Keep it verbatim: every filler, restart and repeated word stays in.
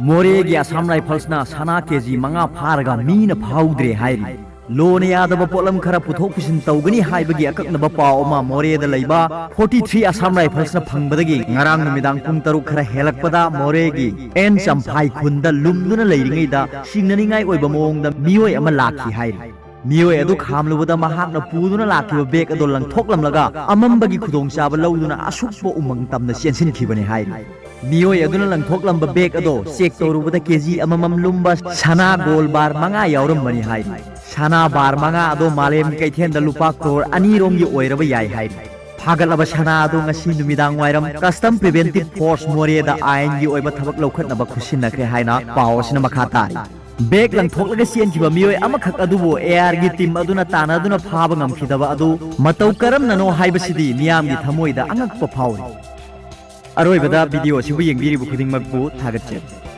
ꯃꯣꯔꯦꯒꯤ ꯑꯁꯥꯝ ꯔꯥꯏꯐꯜꯁꯅ ꯁꯅꯥ ꯀꯦꯖꯤ ꯃꯉꯥ ꯐꯥꯔꯒ ꯃꯤꯅ ꯐꯥꯍꯧꯗ꯭ꯔꯦ ꯍꯥꯏꯔꯤ꯫ ꯂꯣꯅ ꯌꯥꯗꯕ ꯄꯣꯠꯂꯝ ꯈꯔ ꯄꯨꯊꯣꯛ ꯄꯨꯁꯤꯟ ꯇꯧꯒꯅꯤ ꯍꯥꯏꯕꯒꯤ ꯑꯀꯛꯅꯕ ꯄꯥꯎ ꯑꯃ ꯃꯣꯔꯦꯗ ꯂꯩꯕ ꯐꯣꯔꯇꯤ ꯊ꯭ꯔꯤ ꯑꯁꯥꯝ ꯔꯥꯏꯐꯜꯁꯅ ꯐꯪꯕꯗꯒꯤ ꯉꯔꯥꯡ ꯅꯨꯃꯤꯗꯥꯡ ꯄꯨꯡ ꯇꯔꯨꯛ ꯈꯔ ꯍꯦꯜꯂꯛꯄꯗ ꯃꯣꯔꯦꯒꯤ ꯑꯦꯟ ꯆꯝꯐꯥꯏ ꯈꯨꯟꯗ ꯂꯨꯝꯗꯨꯅ ꯂꯩꯔꯤꯉꯩꯗ ꯁꯤꯡꯅꯅꯤꯡꯉꯥꯏ ꯑꯣꯏꯕ ꯃꯑꯣꯡꯗ ꯃꯤꯑꯣꯏ ꯑꯃ ꯂꯥꯛꯈꯤ ꯍꯥꯏꯔꯤ꯫ ꯃꯤꯑꯣꯏ ꯑꯗꯨ ꯈꯥꯝꯂꯨꯕꯗ ꯃꯍꯥꯛꯅ ꯄꯨꯗꯨꯅ ꯂꯥꯛꯈꯤꯕ ꯕꯦꯒ ꯑꯗꯣ ꯂꯪꯊꯣꯛꯂꯝꯂꯒ ꯑꯃꯝꯕꯒꯤ ꯈꯨꯗꯣꯡꯆꯥꯕ ꯂꯧꯗꯨꯅ ꯑꯁꯨꯛꯄ ꯎꯃꯪ ꯇꯝꯅ ꯆꯦꯟꯁꯤꯟꯈꯤꯕꯅꯤ ꯍꯥꯏꯔꯤ꯫ ꯃꯤꯑꯣꯏ ꯑꯗꯨꯅ ꯂꯪꯊꯣꯛꯂꯝꯕ ꯕꯦꯒ ꯑꯗꯣ ꯆꯦꯛ ꯇꯧꯔꯨꯕꯗ ꯀꯦꯖꯤ ꯑꯃꯃꯝ ꯂꯨꯝꯕ ꯁꯅꯥ ꯒꯣꯜ ꯕꯥꯔ ꯃꯉꯥ ꯌꯥꯎꯔꯝꯕꯅꯤ ꯍꯥꯏꯔꯤ꯫ ꯁꯅꯥ ꯕꯥꯔ ꯃꯉꯥ ꯑꯗꯣ ꯃꯥꯂꯦꯝꯒꯤ ꯀꯩꯊꯦꯜꯗ ꯂꯨꯄꯥ ꯀ꯭ꯔꯣꯔ ꯑꯅꯤꯔꯣꯝꯒꯤ ꯑꯣꯏꯔꯕ ꯌꯥꯏ ꯍꯥꯏꯔꯤ꯫ ꯐꯥꯒꯠꯂꯕ ꯁꯅꯥ ꯑꯗꯨ ꯉꯁꯤ ꯅꯨꯃꯤꯗꯥꯡ ꯋꯥꯏꯔꯝ ꯀꯁꯇꯝ ꯄ꯭ꯔꯤꯚꯦꯟꯇꯤꯚ ꯐꯣꯔꯁ ꯃꯣꯔꯦꯗ ꯑꯥꯏꯟꯒꯤ ꯑꯣꯏꯕ ꯊꯕꯛ ꯂꯧꯈꯠꯅꯕ ꯈꯨꯠꯁꯤꯟꯅꯈ꯭ꯔꯦ ꯍꯥꯏꯅ ꯄꯥꯎ ꯑꯁꯤꯅ ꯃꯈꯥ ꯇꯥꯔꯤ꯫ ꯕꯦꯒ ꯂꯪꯊꯣꯛꯂꯒ ꯆꯦꯟꯈꯤꯕ ꯃꯤꯑꯣꯏ ꯑꯃꯈꯛ ꯑꯗꯨꯕꯨ ꯑꯦ ꯑꯥꯔꯒꯤ ꯇꯤꯝ ꯑꯗꯨꯅ ꯇꯥꯟꯅꯗꯨꯅ ꯐꯥꯕ ꯉꯝꯈꯤꯗꯕ ꯑꯗꯨ ꯃꯇꯧ ꯀꯔꯝꯅꯅꯣ ꯍꯥꯏꯕꯁꯤꯗꯤ ꯃꯤꯌꯥꯝꯒꯤ ꯊꯃꯣꯏꯗ ꯑꯉꯛꯄ ꯐꯥꯎꯔꯤ꯫ ꯑꯔꯣꯏꯕꯗ ꯚꯤꯗꯤꯑꯣ ꯑꯁꯤꯕꯨ ꯌꯦꯡꯕꯤꯔꯤꯕ ꯈꯨꯗꯤꯡꯃꯛꯄꯨ ꯊꯥꯒꯠꯆꯔꯤ꯫